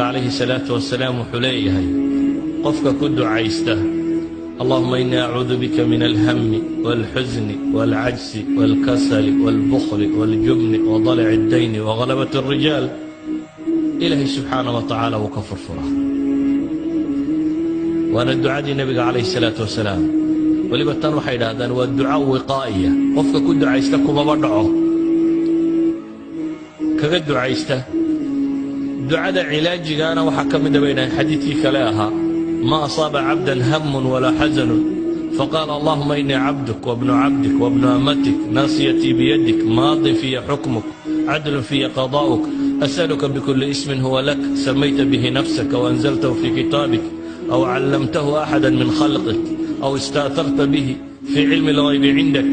Calayhi salaatu wasalaam wuxuu leeyahay: qofka ku ducaysta "Allahuma inii acuudu bika min alhami walxusni walcajsi walkasali walbukhli waljubni wadalaci اddayni wagalabat alrijaal, Ilaahay subxaana wa tacaala wuu ka furfuraa. Waana ducadii Nebiga calayhi salaatu wasalaam. Weliba tan waxay idhahdaan waa duca wiqaa'iya, qofka ku ducaysta kumaba dhaco. Kaga ducaysta ducada cilaajigaana waxaa ka mida, bay dhahdeen, xadiidkii kale ahaa: "Ma asaaba cabdan hamun walaa xasanun faqaala: Allahuma inii cabduk wabnu cabdik wabnu amatik, naasiyatii biyadik, maadin fiya xukmuk, cadlun fiya qadaa'uk, as'aluka bikuli ismin huwa lak, samayta bihi nafsaka waanzaltahu fii kitaabik aw callamtahu axada min khalqik aw ista'tarta bihi fii cilmi alghaybi cindak,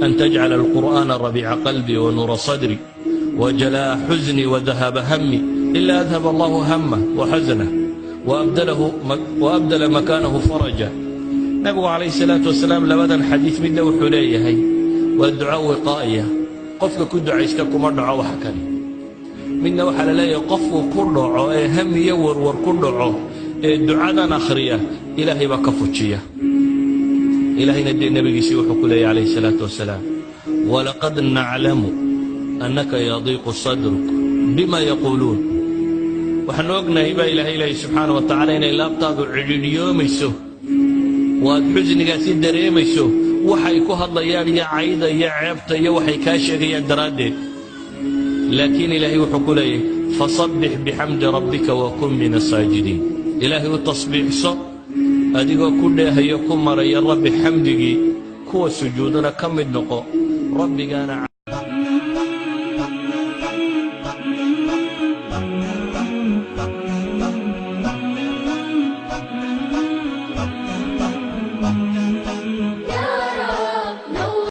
an tajcala alqur'aana rabiica qalbii wa nuura sadri wa jalaa'a xusnii wa dahaaba hami, ila adhaba Allahu hamah wa xasnah waabdala makaanahu faraja." Nabigu calayhi salaatu wasalaam labadan xadiid midna wuxuu leeyahay waa duco wiqaa'iya, qofka ku ducaysta kuma dhaco wax kale. Midna waxaa la leeyahay qofku ku dhaco ee ham iyo warwar ku dhaco ee ducadan akhriya, Ilaahay baa ka fujiya. Ilaahayna dee nebigiisii wuxuu ku leeyahy calayhi salaatu wasalaam: "Walaqad naclamu annaka yadiiqu sadruk bima yaquuluun." Waxaanu ognahay, baa Ilahay leeyahy subxaana wa tacala, inay laabtaadu cidhidhiyoomayso, waad xusnigaasi dareemayso waxay ku hadlayaan iyo cayda iyo ceebta iyo waxay kaa sheegayaan daraaddeed. Laakiin Ilaahay wuxuu ku leeyahy: "Fasabbix bixamdi rabbika wa kun min asaajidiin." Ilaahay u tasbiixso adigoo ku dheehayo, ku maraya Rabbi xamdigii, kuwa sujuudana ka mid noqo. Rabbigaana